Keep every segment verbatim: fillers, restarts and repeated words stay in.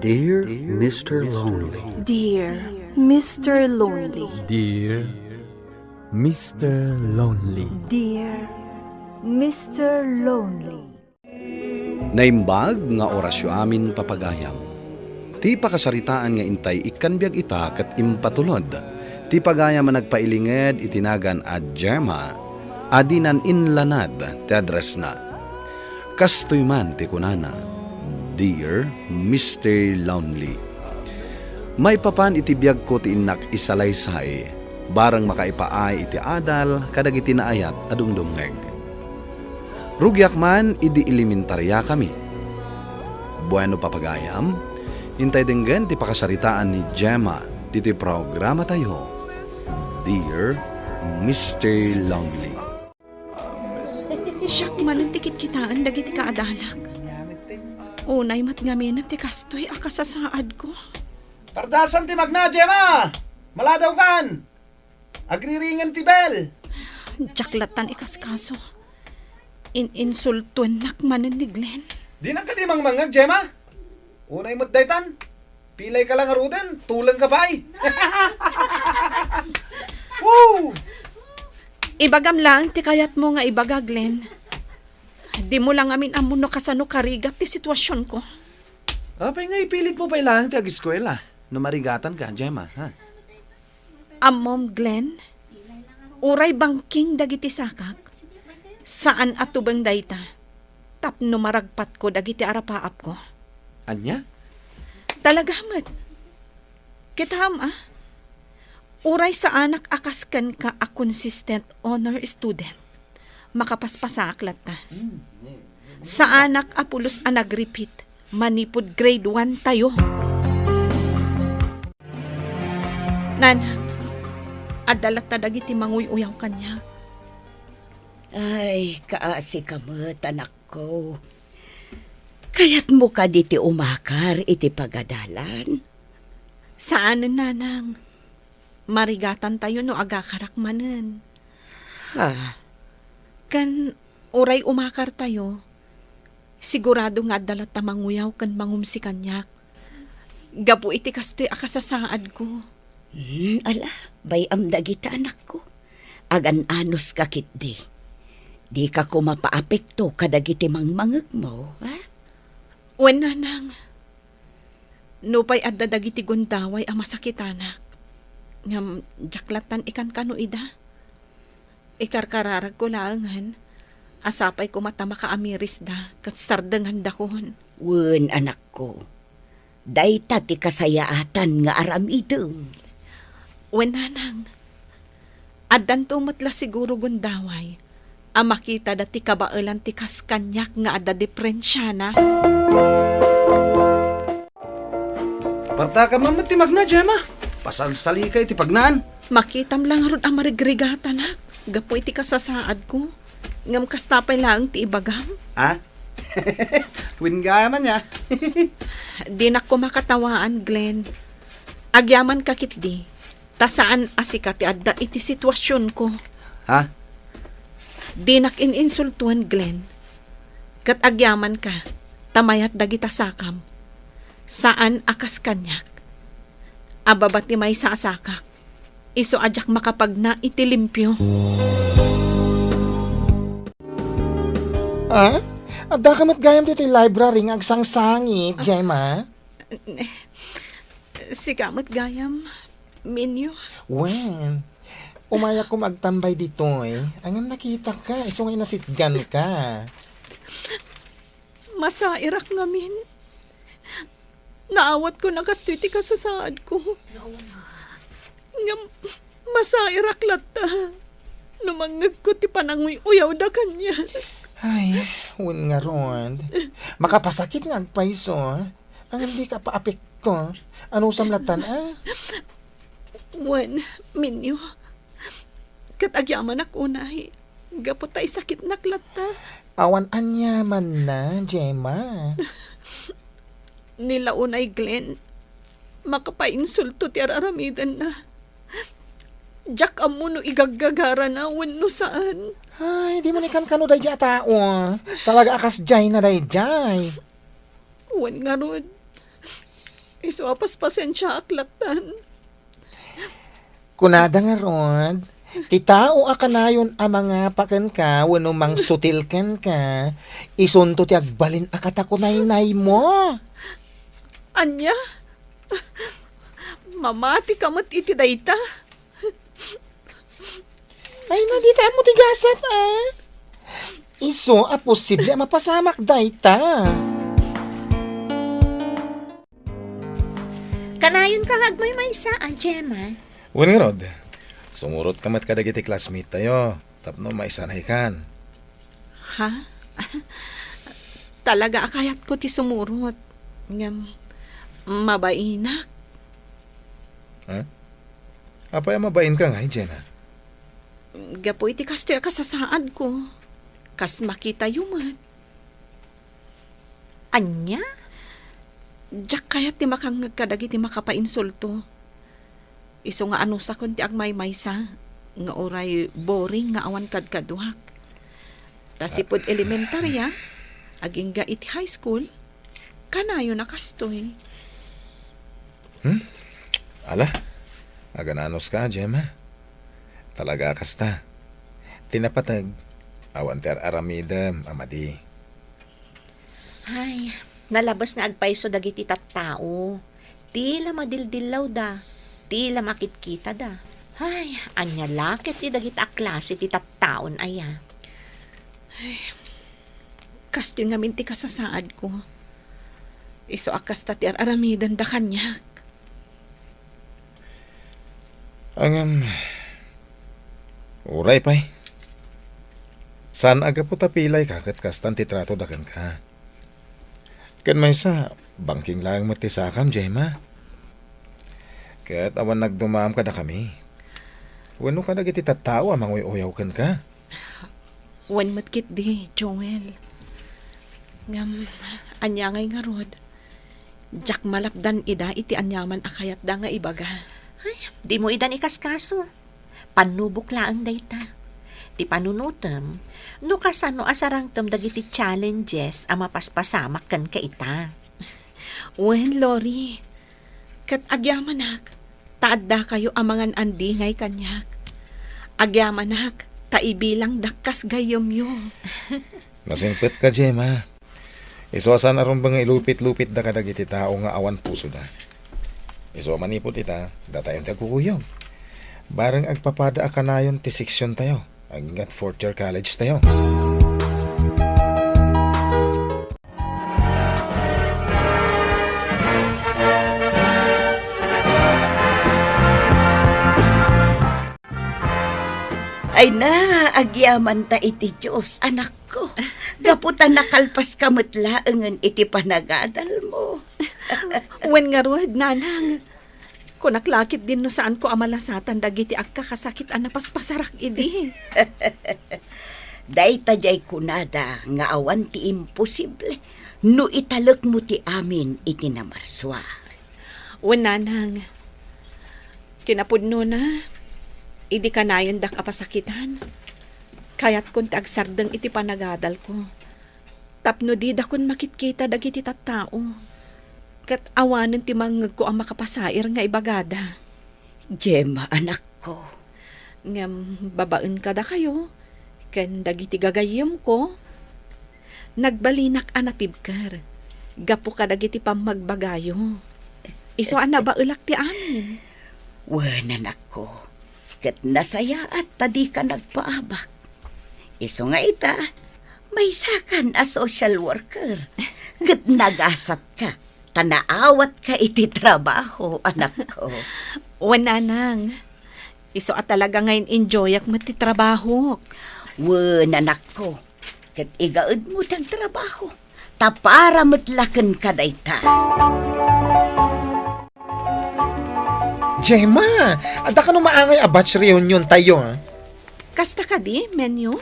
Dear Mister Lonely. Dear Mister Lonely. Dear Mister Lonely. Dear Mister Lonely. Naimbag nga orasyo amin, papagayam. Ti pakasaritaan nga intay ikkan biag ita ket impatulod ti pagayam a nagpailinged iti nagan a Gemma a dinan inlanad ti addressna. Kastoy man ti kunana, "Dear Mister Lonely, maipapan iti biagko ti innak isalaysay, bareng makaipaay iti adal kadagiti naayat a dumdumngeg. Rugiak man idi elementariakami." Bueno, papagayam, intay denggen ti pakasaritaan ni Gemma ditoy programatayo, Dear Mister Lonely. Siak manen ti kitkitaen dagiti kaadalak. Unay met ngamin ti kastoy a kasasaadko. Pardasam ti magna, Gemma! Maladawkan! Agriringen ti bell! Diak lattan ikaskaso. In-insultuennak manen ni Glenn. Dinak kadi mangmangngeg, Gemma? Unay met daytan. Pilay ka lang ngaruden, tuleng ka pay. Woo! Ibagam laeng ti kayatmo nga ibaga, Glenn. Dimo la ngamin ammo no kasano karigat ti situasionko. Apay nga ipilitmo pay laeng ti ageskuela no marigatan ka, Gemma, ha? Ammom, Glenn, uray bangking dagiti sakak, saan a tubeng dayta tapno maragpatko dagiti arapaapko. Ania? Talaga met. Kitam, a? Uray saanak a kas kenka a consistent honor student, makapaspasaak latta. Saanak a pulos a nag-repeat manipud grade one tayo. Nanang, adda latta dagiti manguy-uyaw kaniak. Ay, kaasi ka met, anakko. Kayatmo kadi ti umakar iti pagadalan? Saanen, nanang. Marigatantayo no agakarak manen. Ha? Ken uray umakartayo, sigurado nga adda latta manguyaw ken mangumsi kaniak. Gapu iti kastoy a kasasaadko. Hmm, ala, bay-am dagita, anakko. Agan-anos ka ketdi. Dika koma paapekto kadagiti mangmangegmo, ha? Wen, nanang. Nupay adda dagiti gundaway a masakitanak, ngem diak lattan ikankano ida. Ikarkararagko laengen a sapay koma ta makaamirisda ket sardengendakon. Wen, anakko, dayta ti kasayaatan nga aramidem. Wen, nanang, addanto met la siguro gundaway a makitada ti kabaelan ti kas kaniak nga adda diferensiana. Partakam man met ti magna, Gemma. Pasalsalika iti pagnaan. Makitam la ngarud a marigrigatanak gapu iti kasasaadko. Ngem kasta pay laeng ti ibagam. Ah? Wen gayam ania. Dinak koma katawaan, Glenn. Agyamanka ketdi, ta saan a sika ti adda iti situasionko. Ha? Dinak in-insultoen, Glenn. Ket agyamanka, ta mayat dagita sakam. Saan a kas kaniak. Ababa ti maysa a sakak. Isu a diak makapagna iti limpio. Ah? Addaka met gayam ditoy library nga agsangsangit, Gemma? Sika met gayam, Minyo. Wen, umayak koma agtambay ditoy. Ngem nakitaka, isu nga inasitganka. Masairak ngamin. Naawatko a kastoy ti kasasaadko. Ngem masairak latta no mangngegko ti pananguy-uyawda kaniak. Ay, wen ngarud. Makapasakit nga agpayso. Ngem dika paapekto. Anusam lattan, a? Wen, Minyo. Ket agyamanak unay, gapu ta isakitnak latta. Awan aniamanna, Gemma. Ni la unay Glenn, makapainsulto ti ar-aramidenna. Diak ammo no igaggagarana wenno saan. Ay, dimo ni kankano daydiay a tao. Talaga a kasdiayna daydiay. Wen ngarud, Isu a paspasensiaak lattan. Kunada ngarud, ti tao a kanayon a mangapa kenka wenno mangsutil kenka, isunto ti agbalin a katakunaynaymo. Ania? Mamatika met iti dayta? Ay, no, dita ammo ti gasat, ah. Isu a posible a mapasamak dayta. Kanayonka nga agmaymaysa, a Gemma? Wen ngarud, sumurotka met kadagiti classmate tayo tapno maisanaykan. Ha? Talaga a kayatko ti sumurot. Ngem, mabainak. Ha? Apay a mabainka ngay, Gemma? Gapu iti kastoy a kasasaadko, kas makitayo met. Ania? Diak kayat ti makangngeg kadagiti makapainsulto. Isu nga anusakon ti agmaymaysa, nga uray boring nga awan kadkaduak. Ta sipud elementarya, agingga iti high school, kanayon a kastoy. Hmm? Ala, agananuska, Gemma. Talaga a kasta. Ti napateg, awan ti ar-aramidem a madi. Ay, nalabes nga agpayso dagiti tattao. Ti la madildillawda, ti la makitkitada. Ay, ania la ket ti dagita a klase ti tattaon aya? Ay, kastoy ngamin ti kasasaadko. Isu a kasta ti ar-aramidenda kaniak. Ngem, uray pay. Saan a gapu ta pilayka ket kastan ti tratoda kenka. Ken maysa, bangking laeng met ti sakam, Gemma. Ket awan nagdumaam kadakami. Wenno kadagiti tattao a manguy-uyaw kenka. Wen met ketdi, Joel. Ngem, ania ngay ngarud? Diak malapdan ida iti aniaman a kayatda nga ibaga. Ay, dimo idan ikaskaso. Pannubok laeng dayta. Ti panunotem, no kasano a sarangtem dagiti challenges a mapaspasamak kenka ita. Wen, Lori, ket agyamanak, ta addakayo a mangan-andi ngay kaniak. Agyamanak, ta ibilangdak kas gayyemyo. Masingpetka, Gemma. Isu a saan a rumbeng nga ilupit-lupitda kadagiti tao nga awan pusoda. Isu a manipud ita, datayon ti agkukuyog. Bareng agpapada a kanayon ti seksiontayo, agingga fourth year college tayo. Ay na, agyamanta iti Dios, anakko. Gapu ta nakalpaska met laengen iti panagadalmo. Wen ngarud, nanang. Kunak la ketdin no saanko a malasatan dagiti agkakasakit a napaspasarak idi. Dayta diay kunada nga awan ti imposible no italekmo ti amin iti namarsua. Wen, nanang, kinapudnona, idi kanayondak a pasakitan, kayatkon ti agsardeng iti panagadalko, tapno didakon makitkita dagiti tattao, ket awanen ti mangngegko a makapasair nga ibagada. Gemma, anakko. Ngem babaen kadakayo ken dagiti gagayyemko, nagbalinak a natibker gapu kadagiti pammagbagayo. Isu a nabaelak ti amin. Wen, anakko, ket nasayaat ta dika nagpaabak. Isu nga ita, maysakan a social worker, ket nagasatka ta naawatka iti trabaho, anakko. Wen, nanang, isu a talaga nga in-enjoyak met ti trabahok. Wen, anakko, ket igaedmo ti agtrabaho, ta para met la kenka dayta. Gemma, adda kano maangay a batch reunion tayo, ah? Kasta kadi, Menyo?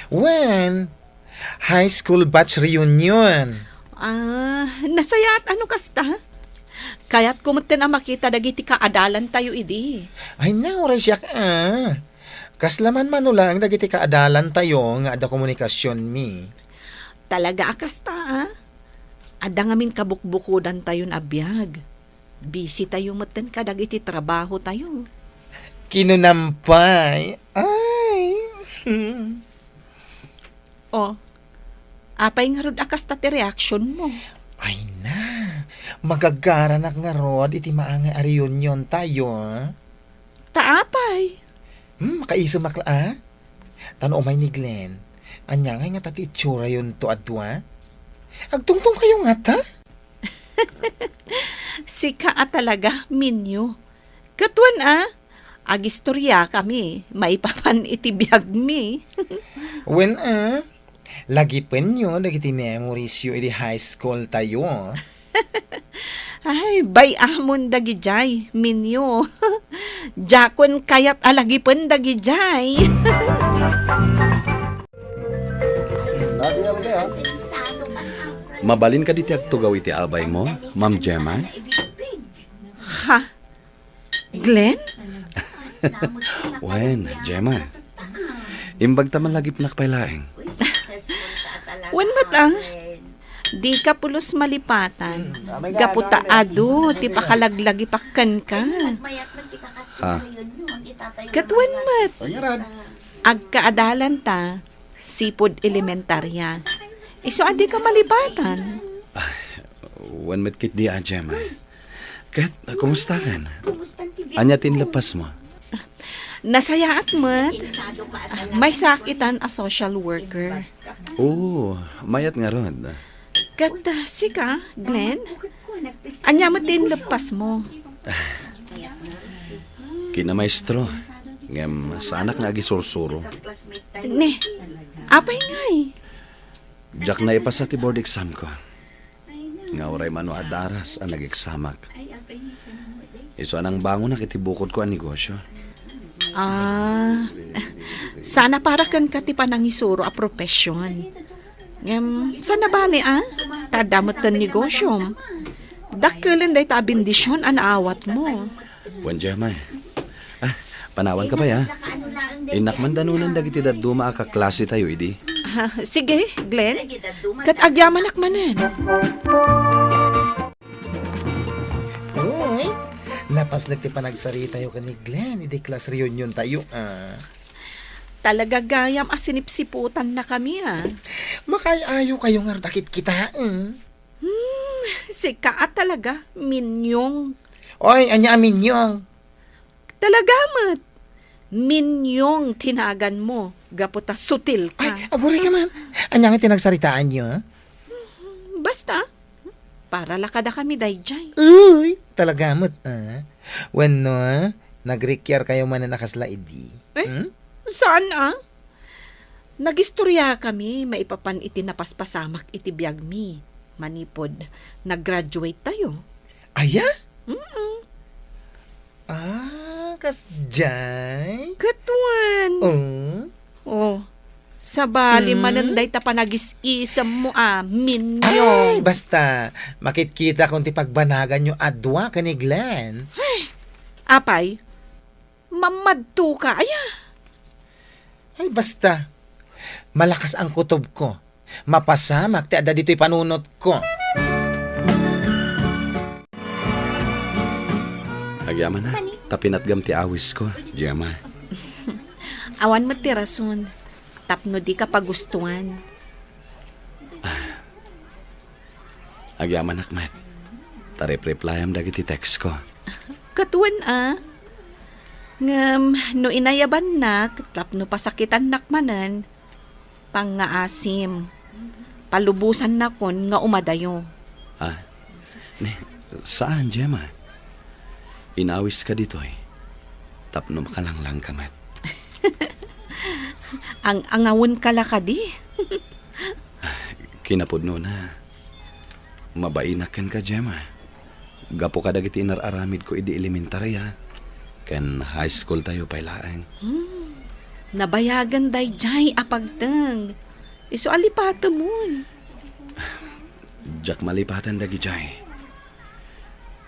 Wen, high school batch reunion. Ah, nasayaat a no kasta. Kayatko metten a makita dagiti kaadalan tayo idi. Ay, na, uray siak, ah. Kasla man mano laeng dagiti kaadalan tayo nga adda komunikasionmi. Talaga a kasta, ah. Adda ngamin kabukbukodan tayon a biag. Busy tayo metten kadagiti trabaho tayo. Kinunam pay. Ay. Oh, apay ngarud a kasta ti reaction mo? Ay na, magagaranak ngarud iti maangay a reunion tayo, ah. Ta apay? Hmm, makaisumak la, ah. Ta no umay ni Glenn, ania ngay ngata ti itsurayonto a dua? Agtungtong kayo ngata? Sika a talaga, Minyo. Ket wen a, agistoriakami maipapan iti biagmi. Wen a, lagipenyo dagiti memoriesyo idi high school tayo. Ay, bay-amon dagidiay, Minyo. Diakon kayat a lagipen dagidiay. Mabalin kadi ti agtugaw iti abaymo, Ma'am Gemma? Ha? Glenn? Wen, Gemma. Imbag ta malagipnak pay laeng. Wen met, ah. Dika pulos malipatan. Gapu ta adu ti pakalaglagipak kenka. Ha? Ket wen met. Agkaadalanta, sipud elementarya. Isu a dika malipatan. Wen met ketdi a, Gemma. Ket, kumustakan? Ania ti inleppasmo? Nasayaat met. Maysaak itan a social worker. Oo, mayat ngarud. Ket, ah, sika, Glenn? Ania met ti inleppasmo? Kinamaestro, ngem saanak nga agisursuro. Ne, apay ngay? Diak naipasa ti board exam ko. Nga uray mano a daras a nageksamak. Isu a nangbangonak iti bukodko a negosyo. Ah, sana para kenka ti panangisuro a profession. Ngem, sana bale, ah? Ta adda met ti negosyom. Dakkelen dayta a bendision a naawatmo. Wen, Gemma. Ah, panawanka pay, ah. Innak man danunan dagiti dadduma a kaklasetayo idi. Ah, sige, Glenn. Ket agyamanak manen. Uy, napasnek ti panagsaritayo ken ni Glenn idi class reunion tayo, ah. Talaga gayam a sinipsiputannakami, ah. Makaay-ayo kayo ngarud a kitkitaen. Hmm, sika a talaga, Minyong. Oy, ania a Minyong? Talaga met. Minyong ti naganmo, gapu ta sutil ka. Ay, aguray ka man. Ania nga ti nagsaritaanyo? Basta, para la kadakami daydiay. Uy, talaga met, ah. Wenno, ah, nagrikiar kayo manen a kasla idi. Eh, hmm? Saan, ah? Nagistoriakami maipapan iti napaspasamak iti biagmi manipud nag-graduate tayo. Aya? Mm-mm. Ah, kasdiay? Ket wen. Oh. Oh, sabali Hmm? manen dayta panagis-isemmo a, Minyong. Ay, basta, makitkitakon ti pagbanaganyo a dua ken ni Glenn. Ay, apay, Mammadto ka, aya? Ay, basta. Malakas ang kutobko. Mapasamak ti adda ditoy panunotko. Agyamanak, ta pinatgam ti awisko, Gemma. Awan met ti rason tapno dika pagustuan. Agyamanak met, ta rep-replyam dagiti textko. Ket wen a. Ngem no inayabannak tapno pasakitannak manen, pangngaasim. Palubosannakon nga umadayo. Ah, ne, saan, Gemma? Inawiska ditoy tapno makalanglang ka met. Ang-angawon ka la kadi? Kinapudnona, mabainak kenka, Gemma. Gapu kadagiti inar-aramidko idi elementarya ken high school tayo pay laeng. Hmm. Nabayagen daydiay a pagteng. Isu a lipatemon. Diak malipaten dagidiay.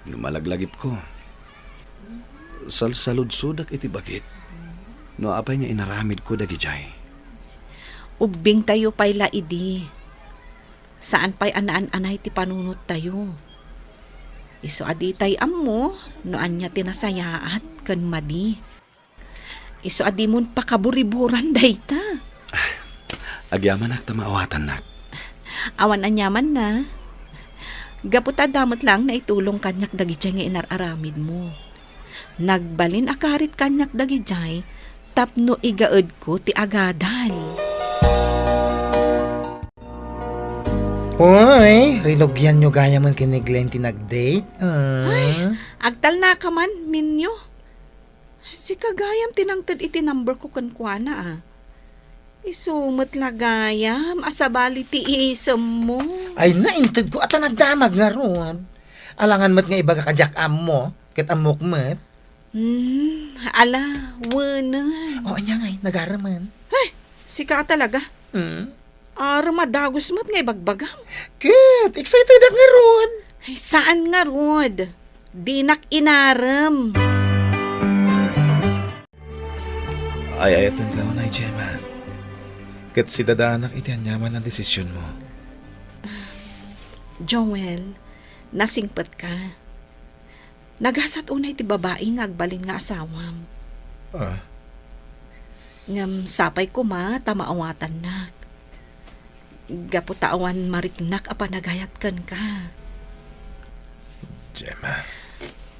No malaglagipko, salsaludsodak iti bagik no apay nga inaramidko dagidiay. Ubbingtayo pay la idi. Saan pay a naan-anay ti panunottayo. Isu a ditay ammo no ania ti nasayaat ken madi. Isu a dimon pakaburiburan dayta. Agyamanak ta maawatannak. Awan aniamanna. Gapu ta adda met laeng naitulong kaniak dagidiay nga inar-aramidmo. Nagbalin a karit kaniak dagidiay tapno igaedko ti agadal. Uy, rinugianyo gayamen ken ni Glenn ti nag-date? Ah. Ay, agtalnaka man, Minyo. Sika gayam ti nangted iti number ko kenkuana, ah. Isu met la gayam a sabali ti iisemmo. Ay, nainted ko a ta nagdamag ngarud. Alangan met nga ibaga ka diak ammo, ket ammok met. Hmm, ala, wenen. O, ania ngay, nagaraman? Ay, sika talaga. Hmm? Aram a dagus met nga ibagbagam. Ket, excited ak ngarud. Ay, saan ngarud? Dinak inarem. Ay-ayatenka unay, Gemma. Ket sidadaanak iti aniaman a desisionmo. Joel, nasingpetka. Nagasat unay ti babai nga agbalin nga asawam. Ah. Ngem sapay koma ta maawatannak. Gapu ta awan mariknak a panagayat kenka. Gemma.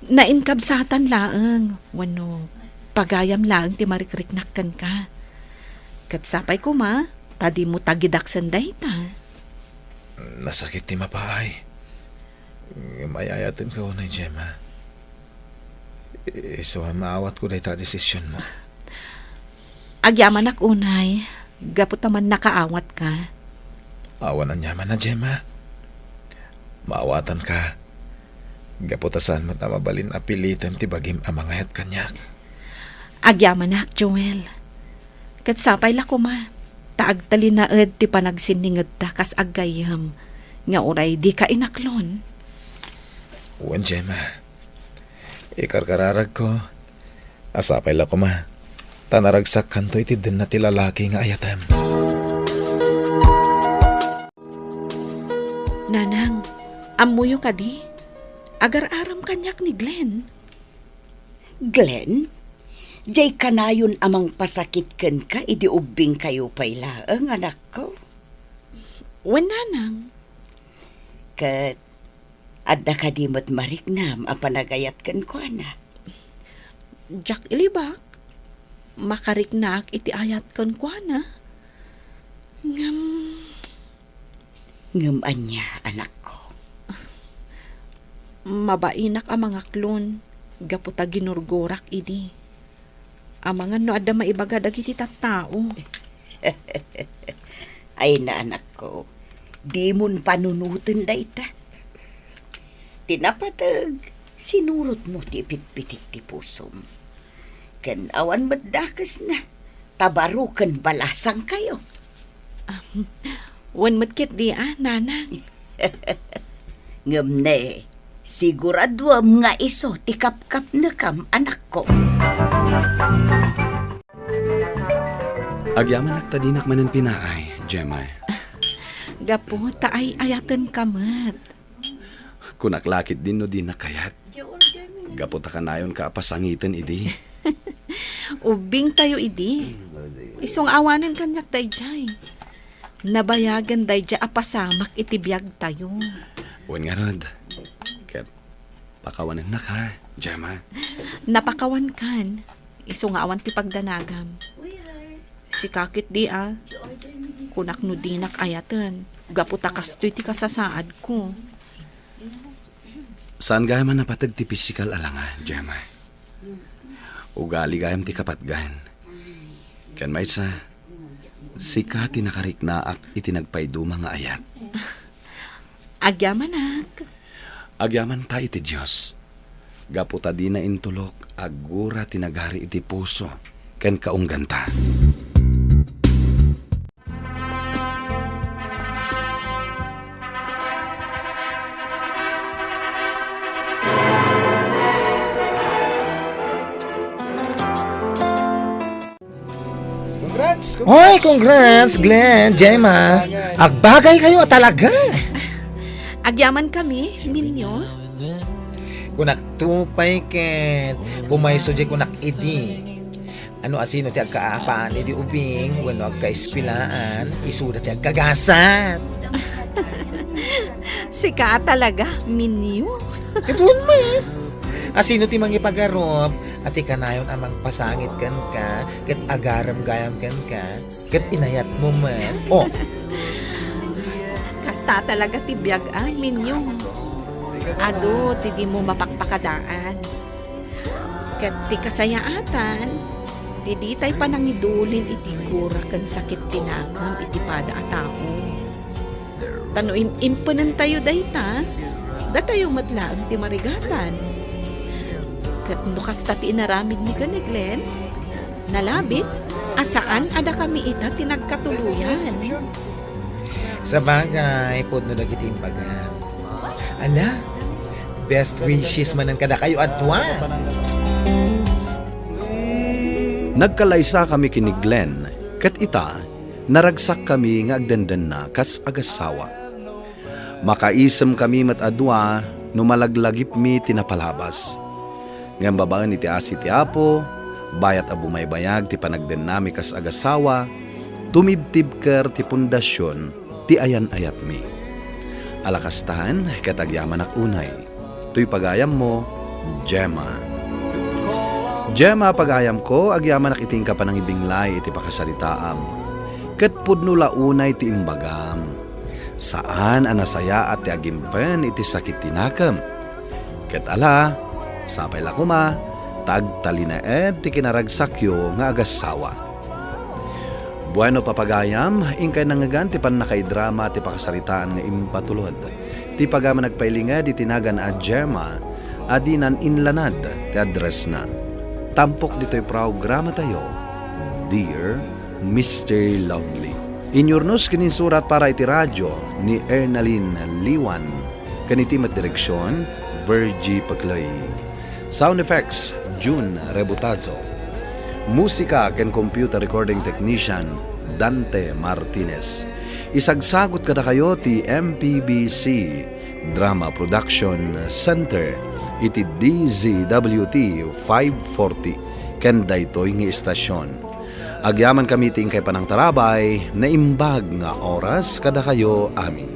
Nainkabsatan laeng, wenno pagayam laeng ti marikriknak kenka. Ket sapay koma, ta dimo tagidaksen dayta. Nasakit ti mapaay. Ngem ay-ayatenka unay, Gemma. Isu a maawatko dayta a desisionmo. Agyamanak unay, gapu ta mannakaawatka. Awan aniaman a, Gemma. Maawatanka. Gapu ta saan met a mabalin a pilitem ti bagim a mangayat kaniak. Agyamanak, Joel. Ket sapay la koma, ta agtalinaed ti panagsinningedta kas aggayyem, nga uray dika inaklon. Wen, Gemma. Ikarkararagko a sapay la koma, ta naragsakkanto iti denna ti lalaki nga ayatem. Nanang, ammoyo kadi? Agar-aram kaniak ni Glenn. Glenn, diay kanayon a mangpasakit kenka idi ubbingkayo pay laeng, anakko? Wen, Nanang. Ket adda kadi met mariknam a panagayat kenkuana? Diak ilibak. Makariknaak iti ayat kenkuana. Ngem, Ngem ania, anakko? Mabainak a mangaklon gapu ta ginurgurak idi. Amangan no adda maibaga dagiti tattao. Ay na, anakko, dimon panunoten dayta. Ti napateg, sinurotmo ti ipitpitik ti pusom. Ken awan met dakesna, ta baro ken balasangkayo. Wen met ketdi a, Nanang. Ngem ne, siguraduem nga isu ti kapkapnekam, anakko. Agyamanak ta dinak manen pinaay, Gemma. Gapu ta ay-ayatenka met. Kunak la ketdin no dinak kayat. Gapu ta kanayonka a pasangiten idi. Ubbingtayo idi. Isu nga awanen kaniak daydiay. Nabayagen daydiay a pasamak iti biagtayo. Wen ngarud, ket pakawanennak, ha, Gemma? Napakawankan. Isu nga awan ti pagdanagam. Sika ketdi a, kunak no dinak ayaten, gapu ta kastoy ti kasasaadko. Saan gayam a napateg ti pisikal a langa, Gemma. Ugali gayam ti kapatgan. Ken maysa, sika ti nakariknaak iti nagpaiduma nga ayat. Agyamanak. Agyamanta iti Dios. Gapu ta dina intulok, aggura ti nagari iti puso ken kaungganta. Congrats! Hoy, congrats, Glenn, Gemma. Agbagay kayo talaga. Agyaman kami, Minyo. Kunak to pay ket, pumayso di kunak idi. Ano a sino ti agkaapaan idi ubing wenno agkaeskuelaan, isuda ti agkagasat. Sika talaga, Minyo. Ket wen met. A sino ti mangipagarup a ti kanayon a mangpasangit kenka ket agarem gayam kenka ket inayatmo met? Oh, Kasta talaga ti biag, a, Minyo. Adu ti dimo mapakpakadaan. Ket ti kasayaatan, ti ditay panangidulin iti kura ken sakit ti nakam iti pada a tao. Ta no im-, impenentayo dayta, datayo met laeng ti marigatan. Ket no kasta ti inaramidmi ken ni Glenn, nalabit a saan a dakami ita ti nagkatuloyan. Sabagay, pudno dagiti imbagam. Ala, best wishes manen kadakayo a dua. Nagkalaysakami ken ni Glenn, ket ita, naragsakkami nga agdendenna kas agassawa. Makaisemkami met a dua no malaglagipmi ti napalabas. Ngem babaen iti asi ti Apo, bayat a bumaybayag ti panagdennami kas agassawa, tumibtibker ti pundasion ti ayan-ayatmi. Ala kastan, ket agyamanak unay. Toy pagayammo, Gemma. Gemma, pagayamko, agyamanak iti inka panangibinglay iti pakasaritaam. Ket pudno la unay ti imbagam. Saan a nasayaat ti agimpen iti sakit ti nakem. Ket ala, sapay la koma, ta agtalinaed ti kinaragsakyo nga agassawa. Bueno, papagayam, inkay nangngegan ti pannakaidrama ti pakasaritaan nga impatulod. Ti pagayam a nagpailinged iti nagan a Gemma, a dinan inlanad ti addressna. Tampok ditoy programatayo, Dear Mister Lovely. Inyurnos ken insurat para iti radio ni Ernalyn Liwan, ken iti met direksion, Virgie Paclay. Sound effects, Jun Rebutazo. Musika ken computer recording technician, Dante Martinez. Isagsagut kadakayo ti M P B C Drama Production Center iti D Z W T five forty ken daytoy nga istasion. Agyamankami ti inkay panangtarabay, naimbag nga oras kadakayo amin.